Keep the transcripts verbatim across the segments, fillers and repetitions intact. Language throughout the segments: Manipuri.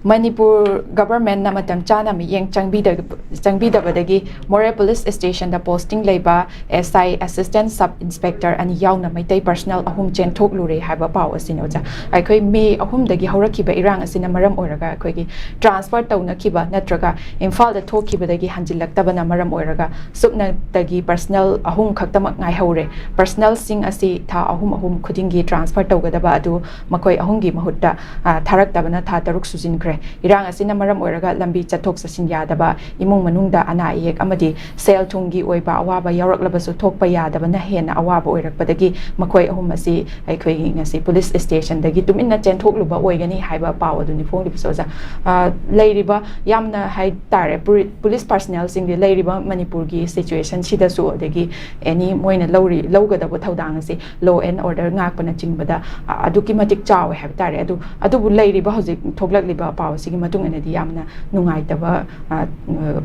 ꯃꯅꯤꯄꯨꯔ ꯒꯚꯔꯟꯃꯦꯟꯠꯅ ꯃꯇꯝ ꯆꯥꯅ ꯃꯤꯠꯌꯦꯡ ꯆꯪꯕꯤꯗ-, ꯆꯪꯕꯤꯗꯕꯗꯒꯤ ꯃꯣꯔꯦ ꯄꯨꯂꯤꯁ ꯁ꯭ꯇꯦꯁꯟꯗ ꯄꯣꯁꯇꯤꯡ ꯂꯩꯕ ꯑꯦꯁ ꯑꯥꯏ, ꯑꯦꯁꯤꯁꯇꯦꯟꯠ ꯁꯕ ꯏꯟꯁꯄꯦꯛꯇꯔ ꯑꯅꯤ ꯌꯥꯎꯅ ꯃꯩꯇꯩ ꯄꯔꯁꯅꯦꯜ ꯑꯍꯨꯝ ꯆꯦꯟꯊꯣꯛꯂꯨꯔꯦ ꯍꯥꯏꯕ ꯄꯥꯎ ꯑꯁꯤꯅꯤ, ꯑꯣꯖꯥ꯫ ꯑꯩꯈꯣꯏ ꯃꯦ ꯑꯍꯨꯝꯗꯒꯤ ꯍꯧꯔꯛꯈꯤꯕ ꯏꯔꯥꯡ ꯑꯁꯤꯅ ꯃꯔꯝ ꯑꯣꯏꯔꯒ ꯑꯩꯈꯣꯏꯒꯤ ꯇ꯭ꯔꯥꯟꯁꯐꯔ ꯇꯧꯅꯈꯤꯕ ꯅꯠꯇ꯭ꯔꯒ ꯏꯝꯐꯥꯜꯗ ꯊꯣꯛꯈꯤꯕꯗꯒꯤ ꯍꯟꯖꯤꯜꯂꯛꯇꯕꯅ ꯃꯔꯝ ꯑꯣꯏꯔꯒ ꯁꯨꯞꯅꯇꯒꯤ ꯄꯔꯁꯅꯦꯜ ꯑꯍꯨꯝ ꯈꯛꯇꯃꯛ ꯉꯥꯏꯍꯧꯔꯦ꯫ ꯄꯔꯁꯅꯦꯜꯁꯤꯡ ꯑꯁꯤ ꯊꯥ ꯑꯍꯨꯝ ꯑꯍꯨꯝ ꯈꯨꯗꯤꯡꯒꯤ ꯇ꯭ꯔꯥꯟꯁꯐꯔ ꯇꯧꯒꯗꯕ ꯑꯗꯨ ꯃꯈꯣꯏ ꯑꯍꯨꯝꯒꯤ ꯃꯍꯨꯠꯇ, ꯑ, ꯊꯥꯔꯛꯇꯕꯅ ꯊꯥ ꯇꯔꯨꯛ ꯁꯨꯖꯤꯟꯈ꯭ꯔꯦ꯫ ꯏꯔꯥꯡ ꯑꯁꯤꯅ ꯃꯔꯝ ꯑꯣꯏꯔꯒ ꯂꯝꯕꯤ ꯆꯠꯊꯣꯛ ꯆꯠꯁꯤꯟ ꯌꯥꯗꯕ, ꯏꯃꯨꯡ ꯃꯅꯨꯡꯗ ꯑꯅꯥ ꯑꯌꯦꯛ ꯑꯃꯗꯤ ꯁꯦꯜ ꯊꯨꯝꯒꯤ ꯑꯣꯏꯕ ꯑꯋꯥꯕ ꯌꯥꯎꯔꯛꯂꯕꯁꯨ ꯊꯣꯛꯄ ꯌꯥꯗꯕꯅ ꯍꯦꯟꯅ ꯑꯋꯥꯕ ꯑꯣꯏꯔꯛꯄꯗꯒꯤ ꯃꯈꯣꯏ ꯑꯍꯨꯝ ꯑꯁꯤ ꯑꯩꯈꯣꯏꯒꯤ ꯉꯁꯤ ꯄꯨꯂꯤꯁ ꯁ꯭ꯇꯦꯁꯟꯗꯒꯤ ꯇꯨꯃꯤꯟꯅ ꯆꯦꯟꯊꯣꯛꯂꯨꯕ ꯑꯣꯏꯒꯅꯤ ꯍꯥꯏꯕ ꯄꯥꯎ ꯑꯗꯨꯅꯤ ꯐꯣꯡꯂꯤꯕꯁꯦ, ꯑꯣꯖꯥ꯫ ꯑ, ꯂꯩꯔꯤꯕ ꯌꯥꯝꯅ ꯍꯥꯏ ꯇꯥꯔꯦ, ꯄꯨꯔꯤ-, ꯄꯨꯂꯤꯁ ꯄꯔꯁꯅꯦꯜꯁꯤꯡꯗꯤ ꯂꯩꯔꯤꯕ ꯃꯅꯤꯄꯨꯔꯒꯤ ꯁꯤꯆꯨꯋꯦꯁꯟꯁꯤꯗꯁꯨ, ꯑꯗꯒꯤ ꯑꯦꯅꯤ ꯃꯣꯏꯅ ꯂꯧꯔꯤ-, ꯂꯧꯒꯗꯕ ꯊꯧꯗꯥꯡ ꯑꯁꯤ law and order ꯉꯥꯛꯄꯅꯆꯤꯡꯕꯗ, ꯑ, ꯑꯗꯨꯛꯀꯤ ꯃꯇꯤꯛ ꯆꯥꯎꯋꯦ ꯍꯥꯏꯕ ꯇꯥꯔꯦ꯫ ꯑꯗꯨ, ꯑꯗꯨꯕꯨ ꯂꯩꯔꯤꯕ ꯍꯧꯖꯤꯛ ꯊꯣꯛꯂꯛꯂꯤꯕ ꯄꯥꯎꯁꯤꯒꯤ ꯃꯇꯨꯡ ꯏꯟꯅꯗꯤ ꯌꯥꯝꯅ ꯅꯨꯡꯉꯥꯏꯇꯕ, ꯑ, ꯑ,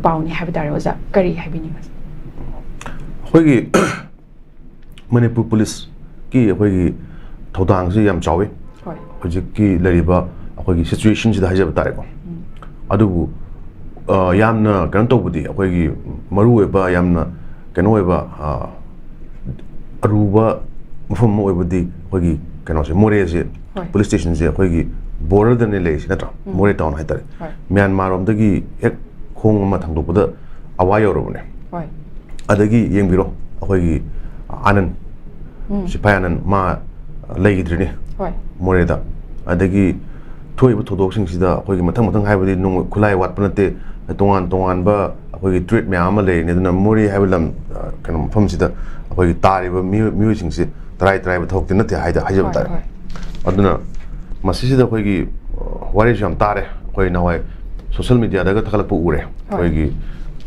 ꯄꯥꯎꯅꯤ ꯍꯥꯏꯕ ꯇꯥꯔꯦ꯫ ꯑꯣꯖꯥ, ꯀꯔꯤ ꯍꯥꯏꯕꯤꯅꯤꯡꯕ? ꯑꯩꯈꯣꯏꯒꯤ ꯃꯅꯤꯄꯨꯔ ꯄꯨꯂꯤꯁꯀꯤ ꯑꯩꯈꯣꯏꯒꯤ ꯊꯧꯗꯥꯡꯁꯤ ꯌꯥꯝ ꯆꯥꯎꯋꯤ꯫ ꯍꯣꯏ꯫ ꯍꯧꯖꯤꯛꯀꯤ ꯂꯩꯔꯤꯕ ꯑꯩꯈꯣꯏꯒꯤ ꯁꯤꯆꯨꯋꯦꯁꯟꯁꯤꯗ ꯍꯥꯏꯖꯕ ꯇꯥꯔꯦꯀꯣ꯫ ꯎꯝ꯫ ꯑꯗꯨꯕꯨ, ꯑ, ꯌꯥꯝꯅ ꯀꯩꯅꯣ ꯇꯧꯕꯗꯤ, ꯑꯩꯈꯣꯏꯒꯤ ꯃꯔꯨ ꯑꯣꯏꯕ, ꯌꯥꯝꯅ ꯀꯩꯅꯣ ꯑꯣꯏꯕ, ꯑ, ꯑꯔꯨꯕ ꯃꯐꯝ ꯑꯃ ꯑꯣꯏꯕꯗꯤ ꯑꯩꯈꯣꯏꯒꯤ ꯀꯩꯅꯣꯁꯦ, ꯃꯣꯔꯦꯁꯦ, ꯍꯣꯏ꯫ ꯄꯨꯂꯤꯁ ꯁ꯭ꯇꯦꯁꯟꯁꯦ ꯑꯩꯈꯣꯏꯒꯤ ꯕꯣꯔꯗꯔꯗꯅꯦ ꯂꯩꯔꯤꯁꯤ, ꯅꯠꯇ꯭ꯔꯥ? ꯎꯝ꯫ ꯃꯣꯔꯦ ꯇꯥꯎꯟ ꯍꯥꯏꯇꯥꯔꯦ꯫ ꯍꯣꯏ꯫ ꯃ꯭ꯌꯥꯟꯃꯥꯔ ꯔꯣꯝꯗꯒꯤ ꯍꯦꯛ ꯈꯣꯡ ꯑꯃ ꯊꯥꯡꯗꯣꯛꯄꯗ ꯑꯋꯥ ꯌꯧꯔꯕꯅꯦ꯫ ꯍꯣꯏ꯫ ꯑꯗꯒꯤ ꯌꯦꯡꯕꯤꯔꯣ, ꯑꯩꯈꯣꯏꯒꯤ ꯑꯥꯅꯟ, ꯎꯝ꯫ ꯁꯤꯐꯥꯏ ꯑꯥꯅꯟ, ꯃꯥ ꯂꯩꯈꯤꯗ꯭ꯔꯤꯅꯦ ꯍꯣꯏ꯫ ꯃꯣꯔꯦꯗ꯫ ꯑꯗꯒꯤ ꯊꯣꯛꯏꯕ ꯊꯧꯗꯣꯛꯁꯤꯡꯁꯤꯗ ꯑꯩꯈꯣꯏꯒꯤ ꯃꯊꯪ ꯃꯊꯪ ꯍꯥꯏꯕꯗꯤ ꯅꯣꯡꯃꯩ ꯈꯨꯠꯂꯥꯏ ꯋꯥꯠꯄ ꯅꯠꯇꯦ, ꯇꯣꯉꯥꯟ ꯇꯣꯉꯥꯟꯕ ꯑꯩꯈꯣꯏꯒꯤ ꯇ꯭ꯔꯦꯠ ꯃꯌꯥꯝ ꯑꯃ ꯂꯩꯔꯤꯅꯤ꯫ ꯑꯗꯨꯅ ꯃꯣꯔꯦ ꯍꯥꯏꯕ ꯂꯝ, ꯑ, ꯀꯩꯅꯣ, ꯃꯐꯝꯁꯤꯗ ꯑꯩꯈꯣꯏꯒꯤ ꯇꯥꯔꯤꯕ ꯃꯤꯑꯣꯏ-, ꯃꯤꯑꯣꯏꯁꯤꯡꯁꯤ ꯇꯔꯥꯏ ꯇꯔꯥꯏꯕ ꯊꯕꯛꯇꯤ ꯅꯠꯇꯦ ꯍꯥꯏꯗ-, ꯍꯥꯏꯖꯕ ꯍꯣꯏ, ꯇꯥꯔꯦ꯫ ꯍꯣꯏ꯫ ꯑꯗꯨꯅ ꯃꯁꯤꯁꯤꯗ ꯑꯩꯈꯣꯏꯒꯤ, ꯑ, ꯋꯥꯔꯤꯁꯨ ꯌꯥꯝ ꯇꯥꯔꯦ꯫ ꯑꯩꯈꯣꯏ ꯅꯍꯥꯟꯋꯥꯏ ꯁꯣꯁꯦꯜ ꯃꯦꯗꯤꯌꯥꯗꯒ ꯊꯥꯒꯠꯂꯛꯄ ꯎꯔꯦ꯫ ꯍꯣꯏ꯫ ꯑꯩꯈꯣꯏꯒꯤ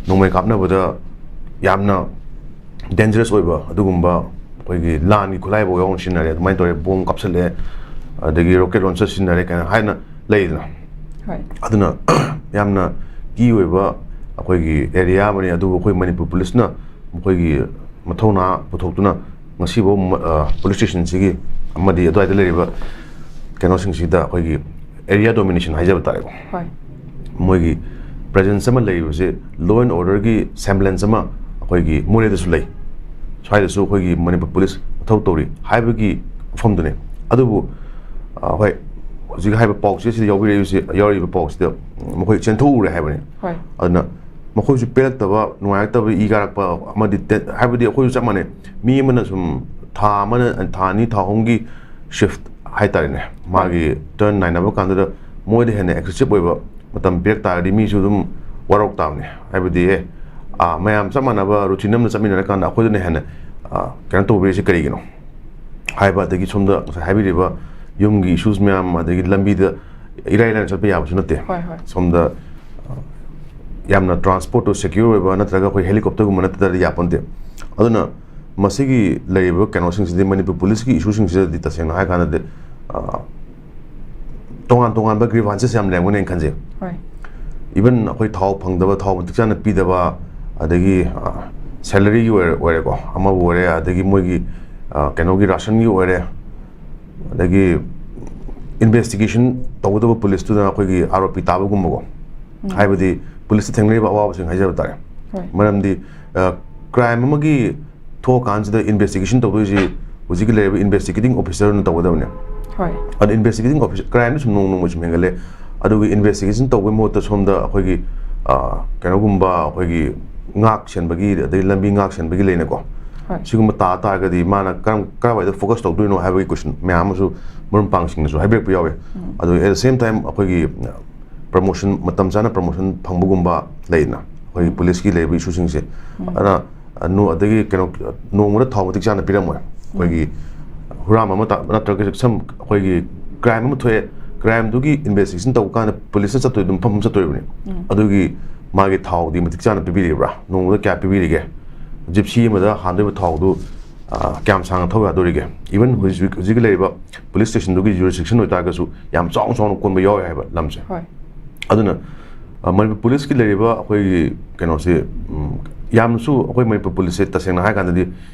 ꯅꯣꯡꯃꯩ ꯀꯥꯞꯅꯕꯗ ꯌꯥꯝꯅ ꯗꯦꯟꯖꯔꯁ ꯑꯣꯏꯕ ꯑꯗꯨꯒꯨꯝꯕ ꯑꯩꯈꯣꯏꯒꯤ ꯂꯥꯟꯒꯤ ꯈꯨꯠꯂꯥꯏꯐꯥꯎ ꯌꯥꯎꯅ ꯁꯤꯖꯤꯟꯅꯔꯦ, ꯑꯗꯨꯃꯥꯏꯅ ꯇꯧꯔꯦ, ꯕꯣꯝ ꯀꯥꯞꯁꯤꯜꯂꯦ, ꯑꯗꯒꯤ ꯔꯣꯀꯦꯠ ꯂꯣꯟꯆꯔ ꯁꯤꯖꯤꯟꯅꯔꯦ ꯀꯥꯏꯅ ꯍꯥꯏꯅ ꯂꯩꯗꯅ꯫ ꯍꯣꯏ꯫ ꯑꯗꯨꯅ ꯌꯥꯝꯅ ꯀꯤ ꯑꯣꯏꯕ ꯑꯩꯈꯣꯏꯒꯤ ꯑꯦꯔꯤꯌꯥ ꯑꯃꯅꯤ꯫ ꯑꯗꯨꯕꯨ ꯑꯩꯈꯣꯏ ꯃꯅꯤꯄꯨꯔ ꯄꯨꯂꯤꯁꯅ ꯃꯈꯣꯏꯒꯤ ꯃꯊꯧꯅꯥ ꯄꯨꯊꯣꯛꯇꯨꯅ ꯉꯁꯤꯐꯥꯎ ꯃ-, ꯑ, ꯄꯨꯂꯤꯁ ꯁ꯭ꯇꯦꯁꯟꯁꯤꯒꯤ ꯑꯃꯗꯤ ꯑꯗꯨꯋꯥꯏꯗ ꯂꯩꯔꯤꯕ ꯀꯩꯅꯣꯁꯤꯡꯁꯤꯗ ꯑꯩꯈꯣꯏꯒꯤ ꯑꯦꯔꯤꯌꯥ ꯗꯣꯃꯤꯅꯦꯁꯟ ꯍꯥꯏꯖꯕ ꯇꯥꯔꯦꯀꯣ꯫ ꯍꯣꯏ꯫ ꯃꯣꯏꯒꯤ ꯄ꯭ꯔꯦꯖꯦꯟꯁ ꯑꯃ ꯂꯩꯔꯤꯕꯁꯦ, ꯂꯣ ꯑꯦꯟ ꯑꯣꯔꯗꯔꯒꯤ ꯁꯦꯝꯕ꯭ꯂꯦꯟꯁ ꯑꯃ ꯑꯩꯈꯣꯏꯒꯤ ꯃꯣꯔꯦꯗꯁꯨ ꯂꯩ, ꯁ꯭ꯋꯥꯏꯗꯁꯨ ꯑꯩꯈꯣꯏꯒꯤ ꯃꯅꯤꯄꯨꯔ ꯄꯨꯂꯤꯁ ꯃꯊꯧ ꯇꯧꯔꯤ ꯍꯥꯏꯕꯒꯤ ꯋꯥꯐꯝꯗꯨꯅꯦ꯫ ꯑꯗꯨꯕꯨ ꯑ, ꯍꯣꯏ, ꯍꯧꯖꯤꯛ ꯍꯥꯏꯕ ꯄꯥꯎꯆꯦꯁꯤꯗ ꯌꯥꯎꯕꯤꯔꯛꯏꯕꯁꯤ, ꯌꯥꯎꯔꯤꯕ ꯄꯥꯎꯁꯤꯗ ꯃꯈꯣꯏ ꯆꯦꯟꯊꯣꯛꯎꯔꯦ ꯍꯥꯏꯕꯅꯤ꯫ ꯍꯣꯏ꯫ ꯑꯗꯨꯅ ꯃꯈꯣꯏꯁꯨ ꯄꯦꯜꯂꯛꯇꯕ, ꯅꯨꯡꯉꯥꯏꯔꯛꯇꯕ, ꯏ ꯀꯥꯔꯛꯄ ꯑꯃꯗꯤ ꯇꯦ-, ꯍꯥꯏꯕꯗꯤ ꯑꯩꯈꯣꯏꯁꯨ ꯆꯞ ꯃꯥꯟꯅꯩ꯫ ꯃꯤ ꯑꯃꯅ ꯁꯨꯝ ꯊꯥ ꯑꯃꯅ, ꯊꯥ ꯑꯅꯤ, ꯊꯥ ꯑꯍꯨꯝꯒꯤ ꯁꯤꯐ ꯍꯥꯏꯇꯥꯔꯦꯅꯦ, ꯃꯥꯒꯤ ꯇꯔꯟ ꯅꯥꯏꯅꯕ ꯀꯥꯟꯗꯨꯗ ꯃꯣꯏꯗ ꯍꯦꯟꯅ ꯑꯦꯒ꯭ꯔꯦꯁꯤꯞ ꯑꯣꯏꯕ ꯃꯇꯝ ꯄꯤꯔꯛ ꯇꯥꯔꯒꯗꯤ ꯃꯤꯁꯨ ꯑꯗꯨꯝ ꯋꯥꯔꯧ ꯇꯥꯕꯅꯤ꯫ ꯍꯥꯏꯕꯗꯤ, ꯑꯦ, ꯑ, ꯃꯌꯥꯝ ꯆꯞ ꯃꯥꯟꯅꯕ ꯔꯨꯇꯤꯟ ꯑꯃꯗ ꯆꯠꯃꯤꯟꯅꯔꯀꯥꯟꯗ ꯑꯩꯈꯣꯏꯗꯅ ꯍꯦꯟꯅ, ꯑ, ꯀꯩꯅꯣ ꯇꯧꯕꯤꯔꯤꯁꯦ ꯀꯔꯤꯒꯤꯅꯣ ꯍꯥꯏꯕ, ꯑꯗꯒꯤ ꯁꯣꯝꯗ ꯉꯁꯥꯏ ꯍꯥꯏꯕꯤꯔꯤꯕ ꯌꯨꯝꯒꯤ ꯏꯁꯨꯁ ꯃꯌꯥꯝ, ꯑꯗꯒꯤ ꯂꯝꯕꯤꯗ ꯏꯔꯥꯏ ꯂꯥꯏꯅ ꯆꯠꯄ ꯌꯥꯕꯁꯨ ꯅꯠꯇꯦ꯫ ꯍꯣꯏ, ꯍꯣꯏ꯫ ꯁꯣꯝꯗ, ꯑ, ꯌꯥꯝꯅ ꯇ꯭ꯔꯥꯟꯁꯄꯣꯔꯠꯇꯨ ꯁꯦꯀ꯭ꯌꯣꯔ ꯑꯣꯏꯕ ꯅꯠꯇ꯭ꯔꯒ ꯑꯩꯈꯣꯏ ꯍꯦꯂꯤꯀꯣꯞꯇꯔꯒꯨꯝꯕ ꯅꯠꯇ꯭ꯔꯗꯤ ꯌꯥꯄꯣꯟꯇꯦ꯫ ꯑꯗꯨꯅ ꯃꯁꯤꯒꯤ ꯂꯩꯔꯤꯕ ꯀꯩꯅꯣꯁꯤꯡꯁꯤꯗꯤ, ꯃꯅꯤꯄꯨꯔ ꯄꯨꯂꯤꯁꯀꯤ ꯏꯁꯨꯁꯤꯡꯁꯤꯗꯗꯤ ꯇꯁꯦꯡꯅ ꯍꯥꯏ ꯀꯥꯟꯗꯗꯤ, ꯑ, ꯇꯣꯉꯥꯟ ꯇꯣꯉꯥꯟꯕ ꯒ꯭ꯔꯤꯚꯥꯟꯁꯦꯁ ꯌꯥꯝ ꯂꯩꯔꯝꯒꯅꯤ ꯈꯟꯖꯩ꯫ ꯍꯣꯏ꯫ ꯏꯚꯟ ꯑꯩꯈꯣꯏ ꯊꯥꯎ ꯐꯪꯗꯕ, ꯊꯥꯎ ꯃꯇꯤꯛ ꯆꯥꯅ ꯄꯤꯗꯕ, ꯑꯗꯒꯤ, ꯑ, ꯁꯦꯂꯔꯤꯒꯤ ꯑꯣꯏꯔꯦ, ꯑꯣꯏꯔꯦꯀꯣ, ꯑꯃꯕꯨ ꯑꯣꯏꯔꯦ, ꯑꯗꯒꯤ ꯃꯣꯏꯒꯤ, ꯑ, ꯀꯩꯅꯣꯒꯤ ꯔꯥꯁꯟꯒꯤ ꯑꯣꯏꯔꯦ, ꯑꯗꯒꯤ ꯏꯟꯚꯦꯁꯇꯤꯒꯦꯁꯟ ꯇꯧꯒꯗꯕ ꯄꯨꯂꯤꯁꯇꯨꯅ ꯑꯩꯈꯣꯏꯒꯤ ꯑꯥꯔ ꯑꯣ ꯄꯤ ꯇꯥꯕꯒꯨꯝꯕꯀꯣ꯫ ꯍꯥꯏꯕꯗꯤ ꯄꯨꯂꯤꯁꯇ ꯊꯦꯡꯅꯔꯤꯕ ꯑꯋꯥꯕꯁꯤꯡ ꯍꯥꯏꯖꯕ ꯇꯥꯔꯦ꯫ ꯍꯣꯏ꯫ ꯃꯔꯝꯗꯤ, ꯑ, ꯀ꯭ꯔꯥꯏꯝ ꯑꯃꯒꯤ ꯊꯣꯛꯑꯀꯥꯟꯁꯤꯗ ꯏꯟꯚꯦꯁꯇꯤꯒꯦꯁꯟ ꯇꯧꯗꯣꯏꯁꯤ ꯍꯧꯖꯤꯛꯀꯤ ꯂꯩꯔꯤꯕ ꯏꯟꯚꯦꯁꯇꯤꯒꯦꯇꯤꯡ ꯑꯣꯐꯤꯁꯔꯅ ꯇꯧꯒꯗꯕꯅꯦ꯫ ꯍꯣꯏ꯫ ꯑꯗꯣ ꯏꯟꯚꯦꯁꯇꯤꯒꯦꯇꯤꯡ ꯑꯣꯐꯤꯁꯔ, ꯀ꯭ꯔꯥꯏꯝꯗꯨ ꯁꯨꯝ ꯅꯣꯡ ꯅꯣꯡꯃꯒꯤ ꯁꯨꯝ ꯍꯦꯟꯒꯠꯂꯦ꯫ ꯑꯗꯨꯒꯤ ꯏꯟꯚꯦꯁꯇꯤꯒꯦꯁꯟ ꯇꯧꯕꯒꯤ ꯃꯍꯨꯠꯇ ꯁꯣꯝꯗ ꯑꯩꯈꯣꯏꯒꯤ, ꯑ, ꯀꯩꯅꯣꯒꯨꯝꯕ, ꯑꯩꯈꯣꯏꯒꯤ ꯉꯥꯛ ꯁꯦꯟꯕꯒꯤ, ꯑꯗꯩ ꯂꯝꯕꯤ ꯉꯥꯛ ꯁꯦꯟꯕꯒꯤ ꯂꯩꯅꯀꯣ꯫ ꯍꯣꯏ꯫ ꯁꯤꯒꯨꯝꯕ ꯇꯥ ꯇꯥꯔꯒꯗꯤ ꯃꯥꯅ ꯀꯔꯝ, ꯀꯔꯝꯕꯗ ꯐꯣꯀꯁ ꯇꯧꯗꯣꯏꯅꯣ ꯍꯥꯏꯕꯒꯤ ꯀꯣꯏꯁꯟ ꯃꯌꯥꯝ ꯑꯃꯁꯨ ꯃꯔꯨꯞ ꯃꯄꯥꯡꯁꯤꯡꯅꯁꯨ ꯍꯥꯏꯕꯤꯔꯛꯄ ꯌꯥꯎꯋꯦ꯫ ꯑꯗꯨ at the same time ꯑꯩꯈꯣꯏꯒꯤ ꯄ꯭ꯔꯃꯣꯁꯟ, ꯃꯇꯝ ꯆꯥꯅ ꯄ꯭ꯔꯃꯣꯁꯟ ꯐꯪꯕꯒꯨꯝꯕ ꯂꯩꯗꯅ, ꯑꯩꯈꯣꯏꯒꯤ ꯄꯨꯂꯤꯁꯀꯤ ꯂꯩꯔꯤꯕ ꯏꯁꯨꯁꯤꯡꯁꯦ꯫ ꯑꯗꯨꯅ, ꯑ, ꯅꯣ-, ꯑꯗꯒꯤ ꯀꯩꯅꯣ, ꯅꯣꯡꯃꯗ ꯊꯥꯎ ꯃꯇꯤꯛ ꯆꯥꯅ ꯄꯤꯔꯝꯃꯣꯏ꯫ ꯑꯩꯈꯣꯏꯒꯤ ꯍꯨꯔꯥꯟꯕ ꯑꯃ ꯇꯥ-, ꯅꯠꯇ꯭ꯔꯒ ꯁꯝ, ꯑꯩꯈꯣꯏꯒꯤ ꯀ꯭ꯔꯥꯏꯝ ꯑꯃ ꯊꯣꯛꯑꯦ, ꯀ꯭ꯔꯥꯏꯝꯗꯨꯒꯤ ꯏꯟꯚꯦꯁꯇꯤꯒꯦꯁꯟ ꯇꯧꯕ ꯀꯥꯟꯗ ꯄꯨꯂꯤꯁꯇ ꯆꯠꯇꯣꯏ ꯑꯗꯨꯝ, ꯃꯐꯝ ꯑꯃ ꯆꯠꯇꯣꯔꯤꯕꯅꯤ꯫ ꯑꯗꯨꯒꯤ ꯃꯥꯒꯤ ꯊꯥꯎꯗꯤ ꯃꯇꯤꯛ ꯆꯥꯅ ꯄꯤꯕꯤꯔꯤꯕ꯭ꯔꯥ? ꯅꯣꯡꯃꯗ ꯀꯌꯥ ꯄꯤꯕꯤꯔꯤꯒꯦ? ꯖꯤꯞꯁꯤ ꯑꯃꯗ ꯍꯥꯟꯗꯣꯏꯕ ꯊꯥꯎꯗꯨ, ꯑ, ꯀꯌꯥꯝ ꯁꯥꯡꯅ ꯊꯧ ꯌꯥꯗꯣꯔꯤꯒꯦ? ꯏꯚꯟ ꯍꯧꯖꯤꯛ, ꯍꯧꯖꯤꯛ ꯂꯩꯔꯤꯕ ꯄꯨꯂꯤꯁ ꯁ꯭ꯇꯦꯁꯟꯗꯨꯒꯤ ꯖꯨꯔꯤꯁꯗꯤꯛꯁꯟ ꯑꯣꯏꯇꯥꯔꯒꯁꯨ ꯌꯥꯝ ꯆꯥꯎꯅ ꯆꯥꯎꯅ ꯀꯣꯟꯕ ꯌꯥꯎꯔꯤ ꯍꯥꯏꯕ ꯂꯝꯁꯦ꯫ ꯍꯣꯏ꯫ ꯑꯗꯨꯅ, ꯑ, ꯃꯅꯤꯄꯨꯔ ꯄꯨꯂꯤꯁꯀꯤ ꯂꯩꯔꯤꯕ ꯑꯩꯈꯣꯏꯒꯤ ꯀꯩꯅꯣꯁꯦ, ꯎꯝ, ꯌꯥꯝꯅꯁꯨ ꯑꯩꯈꯣꯏ ꯃꯅꯤꯄꯨꯔ ꯄꯨꯂꯤꯁꯁꯦ ꯇꯁꯦꯡꯅ ꯍꯥꯏ ꯀꯥꯟꯗꯗꯤ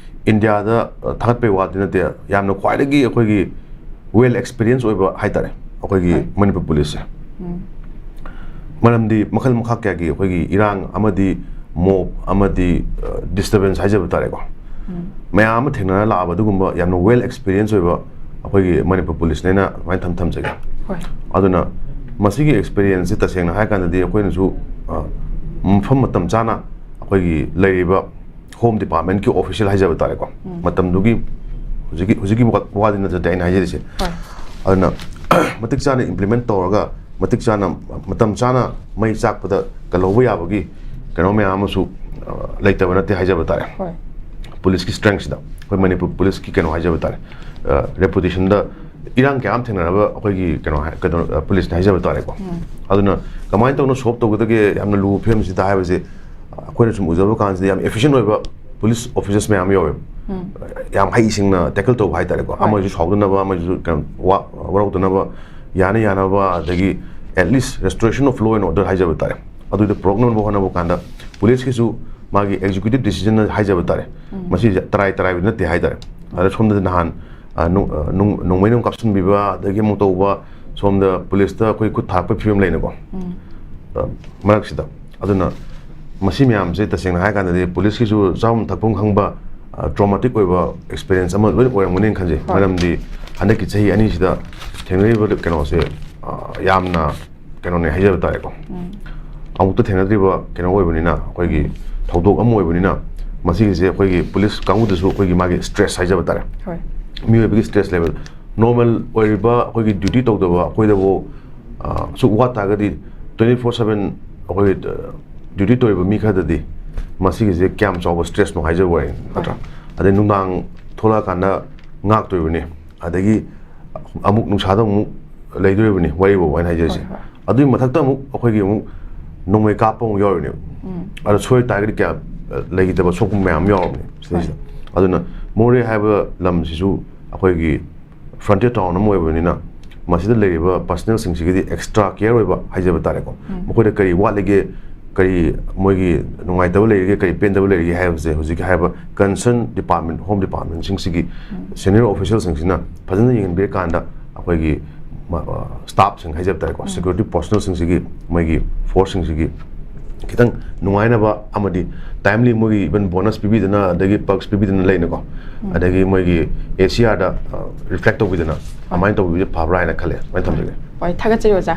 ꯏꯟꯗꯤꯌꯥꯗ, ꯑ, ꯊꯥꯒꯠꯄꯩ ꯋꯥꯗꯤ ꯅꯠꯇꯦ, ꯌꯥꯝꯅ ꯈ꯭ꯋꯥꯏꯗꯒꯤ ꯑꯩꯈꯣꯏꯒꯤ ꯋꯦꯜ ꯑꯦꯛꯁꯄꯤꯔꯤꯌꯦꯟꯁ ꯑꯣꯏꯕ ꯍꯥꯏꯇꯥꯔꯦ꯫ ꯑꯩꯈꯣꯏꯒꯤ ꯃꯅꯤꯄꯨꯔ ꯄꯨꯂꯤꯁꯁꯦ꯫ ꯃꯔꯝꯗꯤ ꯃꯈꯜ ꯃꯈꯥ ꯀꯌꯥꯒꯤ ꯑꯩꯈꯣꯏꯒꯤ ꯏꯔꯥꯡ ꯑꯃꯗꯤ ꯃꯣꯕ ꯑꯃꯗꯤ ꯗꯤꯁꯇꯔꯕꯦꯟꯁ ꯍꯥꯏꯖꯕ ꯇꯥꯔꯦꯀꯣ, ꯃꯌꯥꯝ ꯑꯃ ꯊꯦꯡꯅꯔ ꯂꯥꯛꯑꯕ ꯑꯗꯨꯒꯨꯝꯕ ꯌꯥꯝꯅ ꯋꯦꯜ ꯑꯦꯛꯁꯄꯤꯔꯤꯌꯦꯟꯁ ꯑꯣꯏꯕ ꯑꯩꯈꯣꯏꯒꯤ ꯃꯅꯤꯄꯨꯔ ꯄꯨꯂꯤꯁꯅꯦꯅ ꯑꯗꯨꯃꯥꯏꯅ ꯊꯝ ꯊꯝꯖꯒꯦ꯫ ꯍꯣꯏ꯫ ꯑꯗꯨꯅ ꯃꯁꯤꯒꯤ ꯑꯦꯛꯁꯄꯤꯔꯤꯌꯦꯟꯁꯁꯦ ꯇꯁꯦꯡꯅ ꯍꯥꯏꯔ ꯀꯥꯟꯗꯗꯤ ꯑꯩꯈꯣꯏꯅꯁꯨ ꯑ, ꯃꯐꯝ ꯃꯇꯝ ꯆꯥꯅ ꯑꯩꯈꯣꯏꯒꯤ ꯂꯩꯔꯤꯕ ꯍꯣꯝ ꯗꯤꯄꯥꯔꯠꯃꯦꯟꯠꯀꯤ ꯑꯣꯐꯤꯁꯤꯌꯦꯜ ꯍꯥꯏꯖꯕ ꯇꯥꯔꯦꯀꯣ, ꯎꯝ꯫ ꯃꯇꯝꯗꯨꯒꯤ ꯍꯧꯖꯤꯛꯀꯤ ꯍꯧꯖꯤꯛꯀꯤ ꯋꯥ- ꯋꯥꯗꯤ ꯅꯠꯆꯗꯦ ꯑꯩꯅ ꯍꯥꯏꯖꯔꯤꯁꯦ꯫ ꯍꯣꯏ꯫ ꯑꯗꯨꯅ ꯃꯇꯤꯛ ꯆꯥꯅ ꯏꯝꯄ꯭ꯂꯤꯃꯦꯟꯠ ꯇꯧꯔꯒ ꯃꯇꯤꯛ ꯆꯥꯅ ꯃꯇꯝ ꯆꯥꯅ ꯃꯩ ꯆꯥꯛꯄꯗ ꯀꯜꯍꯧꯕ ꯌꯥꯕꯒꯤ ꯀꯩꯅꯣ ꯃꯌꯥꯝ ꯑꯃꯁꯨ ꯑ, ꯂꯩꯇꯕ ꯅꯠꯇꯦ ꯍꯥꯏꯖꯕ ꯇꯥꯔꯦ꯫ ꯍꯣꯏ꯫ ꯄꯨꯂꯤꯁꯀꯤ ꯁ꯭ꯇꯔꯦꯡꯁꯤꯗ ꯑꯩꯈꯣꯏ ꯃꯅꯤꯄꯨꯔ ꯄꯨꯂꯤꯁꯀꯤ ꯀꯩꯅꯣ ꯍꯥꯏꯖꯕ ꯇꯥꯔꯦ, ꯔꯦꯄꯨꯇꯦꯁꯟꯗ ꯏꯔꯥꯡ ꯀꯌꯥ ꯑꯃ ꯊꯦꯡꯅꯔꯕ ꯑꯩꯈꯣꯏꯒꯤ ꯀꯩꯅꯣ ꯍꯥꯏ- ꯀꯩꯅꯣ ꯑ, ꯄꯨꯂꯤꯁꯅꯤ ꯍꯥꯏꯖꯕ ꯇꯥꯔꯦꯀꯣ꯫ ꯎꯝ꯫ ꯑꯗꯨꯅ ꯀꯃꯥꯏꯅ ꯇꯧꯅ ꯁꯣꯜꯕ ꯇꯧꯒꯗꯒꯦ ꯌꯥꯝꯅ ꯂꯨꯕ ꯐꯤꯕꯝꯁꯤꯗ ꯍꯥꯏꯕꯁꯦ ꯑꯩꯈꯣꯏꯅ ꯁꯨꯝ ꯎꯖꯕ ꯀꯥꯟꯁꯤꯗ ꯌꯥꯝ ꯏꯐꯤꯁꯤꯌꯦꯟꯠ ꯑꯣꯏꯕ ꯄꯨꯂꯤꯁ ꯑꯣꯐꯤꯁꯔꯁ ꯃꯌꯥꯝ ꯌꯥꯎꯋꯦꯕ꯫ ꯎꯝ꯫ ꯌꯥꯝ ꯍꯩꯁꯤꯡꯅ ꯇꯦꯀꯜ ꯇꯧꯕ ꯍꯥꯏꯇꯥꯔꯦꯀꯣ꯫ ꯍꯣꯏ꯫ ꯑꯃꯁꯨ ꯁꯥꯎꯗꯅꯕ, ꯑꯃꯁꯨ ꯀꯩꯅꯣ ꯋꯥ- ꯋꯥꯔꯧꯗꯅꯕ, ꯌꯥꯅ ꯌꯥꯅꯕ, ꯑꯗꯒꯤ at least restoration of law and order ꯍꯥꯏꯖꯕ ꯇꯥꯔꯦ, ꯑꯗꯨꯗ ꯄꯨꯔꯛꯅꯕ ꯍꯣꯠꯅꯕ ꯀꯥꯟꯗ ꯄꯨꯂꯤꯁꯀꯤꯁꯨ ꯃꯥꯒꯤ ꯑꯦꯛꯖꯤꯀ꯭ꯌꯨꯇꯤꯚ ꯗꯤꯁꯤꯖꯟ ꯍꯥꯏꯖꯕ ꯇꯥꯔꯦ꯫ ꯎꯝ꯫ ꯃꯁꯤꯁꯦ ꯇꯔꯥꯏ ꯇꯔꯥꯏꯕꯗꯤ ꯅꯠꯇꯦ ꯍꯥꯏꯇꯥꯔꯦ꯫ ꯑꯗ ꯁꯣꯝꯗ ꯅꯍꯥꯟ ꯑ, ꯅꯣꯡ- ꯑ, ꯅꯣꯡ- ꯅꯣꯡꯃꯩꯅ ꯑꯃꯨꯛ ꯀꯥꯞꯁꯤꯟꯕꯤꯕ, ꯑꯗꯒꯤ ꯑꯃꯨꯛ ꯇꯧꯕ, ꯁꯣꯝꯗ ꯄꯨꯂꯤꯁꯇ ꯑꯩꯈꯣꯏ ꯈꯨꯠ ꯊꯥꯔꯛꯄꯒꯤ ꯐꯤꯕꯝ ꯂꯩꯅꯀꯣ꯫ ꯎꯝ꯫ ꯑ, ꯃꯔꯛꯁꯤꯗ ꯑꯗꯨꯅ ꯃꯁꯤ ꯃꯌꯥꯝꯁꯦ ꯇꯁꯦꯡꯅ ꯍꯥꯏꯔ ꯀꯥꯟꯗꯗꯤ ꯄꯨꯂꯤꯁꯀꯤꯁꯨ ꯆꯥꯐꯝ ꯊꯛꯐꯝ ꯈꯪꯕ, ꯇ꯭ꯔꯣꯃꯥꯇꯤꯛ ꯑꯣꯏꯕ ꯑꯦꯛꯁꯄꯤꯔꯤꯌꯦꯟꯁ ꯑꯃ ꯂꯣꯏꯅ ꯑꯣꯏꯔꯝꯒꯅꯤꯅ ꯈꯟꯖꯩ꯫ ꯍꯣꯏ꯫ ꯃꯔꯝꯗꯤ ꯍꯟꯗꯛꯀꯤ ꯆꯍꯤ ꯑꯅꯤꯁꯤꯗ ꯊꯦꯡꯅꯔꯤꯕ ꯀꯩꯅꯣꯁꯦ ꯑ, ꯌꯥꯝꯅ ꯀꯩꯅꯣꯅꯦ ꯍꯥꯏꯖꯕ ꯇꯥꯔꯦꯀꯣ꯫ ꯎꯝ꯫ ꯑꯃꯨꯛꯇ ꯊꯦꯡꯅꯗ꯭ꯔꯤꯕ ꯀꯩꯅꯣ ꯑꯣꯏꯕꯅꯤꯅ, ꯑꯩꯈꯣꯏꯒꯤ ꯊꯧꯗꯣꯛ ꯑꯃ ꯑꯣꯏꯕꯅꯤꯅ, ꯃꯁꯤꯒꯤꯁꯦ ꯑꯩꯈꯣꯏꯒꯤ ꯄꯨꯂꯤꯁ ꯀꯥꯡꯕꯨꯗꯁꯨ ꯑꯩꯈꯣꯏꯒꯤ ꯃꯥꯒꯤ ꯁ꯭ꯇ꯭ꯔꯦꯁ ꯍꯥꯏꯖꯕ ꯇꯥꯔꯦ꯫ ꯍꯣꯏ꯫ ꯃꯤꯑꯣꯏꯕꯒꯤ ꯁ꯭ꯇ꯭ꯔꯦꯁ ꯂꯦꯕꯦꯜ, ꯅꯣꯔꯃꯦꯜ ꯑꯣꯏꯔꯤꯕ ꯑꯩꯈꯣꯏꯒꯤ ꯗ꯭ꯌꯨꯇꯤ ꯇꯧꯗꯕ ꯑꯩꯈꯣꯏꯗꯕꯨ ꯑ, ꯁꯨꯛ ꯋꯥ ꯇꯥꯔꯒꯗꯤ twenty four seven ꯑꯩꯈꯣꯏꯒꯤ ꯑ, ꯗ꯭ꯌꯨꯇꯤ ꯇꯧꯔꯤꯕ ꯃꯤ ꯈꯔꯗꯗꯤ ꯃꯁꯤꯒꯤꯁꯦ ꯀꯌꯥꯝ ꯆꯥꯎꯕ ꯁ꯭ꯇ꯭ꯔꯦꯁꯅꯣ ꯍꯥꯏꯖꯕ ꯋꯥꯅꯤ, ꯅꯠꯇ꯭ꯔꯥ? ꯑꯗꯩ ꯅꯨꯡꯗꯥꯡ ꯊꯣꯛꯂꯛꯑꯀꯥꯟꯗ ꯉꯥꯛꯇꯣꯏꯕꯅꯤ, ꯑꯗꯒꯤ ꯑꯃꯨꯛ ꯅꯨꯡꯁꯥꯗ ꯑꯃꯨꯛ ꯂꯩꯗꯣꯔꯤꯕꯅꯤ, ꯋꯥꯔꯤꯕꯨ ꯑꯩꯅ ꯍꯥꯏꯖꯔꯤꯁꯦ꯫ ꯍꯣꯏ, ꯍꯣꯏ꯫ ꯑꯗꯨꯒꯤ ꯃꯊꯛꯇ ꯑꯃꯨꯛ ꯑꯩꯈꯣꯏꯒꯤ ꯑꯃꯨꯛ ꯅꯣꯡꯃꯩ ꯀꯥꯞꯄ ꯑꯃꯨꯛ ꯌꯥꯎꯔꯤꯅꯦꯕ꯫ ꯎꯝ꯫ ꯑꯗꯣ ꯁꯣꯏ ꯇꯥꯔꯒꯗꯤ ꯀꯌꯥ ꯑ, ꯂꯩꯈꯤꯗꯕ ꯁꯣꯛꯄ ꯃꯌꯥꯝ ꯑꯃ ꯌꯥꯎꯔꯕꯅꯦ ꯁꯤꯗꯩꯁꯤꯗ꯫ ꯍꯣꯏ꯫ ꯑꯗꯨꯅ ꯃꯣꯔꯦ ꯍꯥꯏꯕ ꯂꯝꯁꯤꯁꯨ ꯑꯩꯈꯣꯏꯒꯤ ꯐ꯭ꯔꯟꯇꯤꯌꯔ ꯇꯥꯎꯟ ꯑꯃ ꯑꯣꯏꯕꯅꯤꯅ ꯃꯁꯤꯗ ꯂꯩꯔꯤꯕ ꯄꯔꯁꯅꯦꯜꯁꯤꯡꯁꯤꯒꯤꯗꯤ ꯑꯦꯛꯁꯇ꯭ꯔꯥ ꯀꯤꯌꯔ ꯑꯣꯏꯕ ꯍꯥꯏꯖꯕ ꯇꯥꯔꯦꯀꯣ꯫ ꯎꯝ꯫ ꯃꯈꯣꯏꯗ ꯀꯔꯤ ꯋꯥꯠꯂꯤꯒꯦ, ꯀꯔꯤ ꯃꯣꯏꯒꯤ ꯅꯨꯡꯉꯥꯏꯇꯕ ꯂꯩꯔꯤꯒꯦ, ꯀꯔꯤ ꯄꯦꯟꯗꯕ ꯂꯩꯔꯤꯒꯦ ꯍꯥꯏꯕꯁꯦ ꯍꯧꯖꯤꯛꯀꯤ ꯍꯥꯏꯔꯤꯕ ꯀꯟꯁꯔꯟ ꯗꯤꯄꯥꯔꯠꯃꯦꯟꯠ, ꯍꯣꯝ ꯗꯤꯄꯥꯔꯠꯃꯦꯟꯠꯁꯤꯡꯁꯤꯒꯤ ꯎꯝ꯫ ꯁꯦꯅꯤꯌꯔ ꯑꯣꯐꯤꯁꯤꯌꯦꯜꯁꯤꯡꯁꯤꯅ ꯐꯖꯅ ꯌꯦꯡꯍꯟꯕꯤꯔꯀꯥꯟꯗ ꯑꯩꯈꯣꯏꯒꯤ ꯃ-, ꯑ, staffꯁꯤꯡ ꯍꯥꯏꯖꯕ ꯇꯥꯔꯦꯀꯣ, security personnelꯁꯤꯡꯁꯤꯒꯤ, ꯃꯣꯏꯒꯤ forceꯁꯤꯡꯁꯤꯒꯤ ꯈꯤꯇꯪ ꯅꯨꯡꯉꯥꯏꯅꯕ ꯑꯃꯗꯤ timely ꯃꯣꯏꯒꯤ even bonus ꯄꯤꯕꯤꯗꯅ, ꯑꯗꯒꯤ perks ꯄꯤꯕꯤꯗꯅ ꯂꯩꯅꯀꯣ, ꯑꯗꯒꯤ ꯃꯣꯏꯒꯤ ACRꯗ, ꯑ, reflect ꯇꯧꯕꯤꯗꯅ ꯑꯗꯨꯃꯥꯏꯅ ꯇꯧꯕꯤꯕꯁꯦ ꯐꯕ꯭ꯔꯥ ꯍꯥꯏꯅ ꯈꯜꯂꯦ꯫ ꯑꯗꯨꯃꯥꯏꯅ ꯊꯝꯖꯒꯦ꯫ ꯍꯣꯏ, ꯊꯥꯒꯠꯆꯔꯤ ꯑꯣꯖꯥ꯫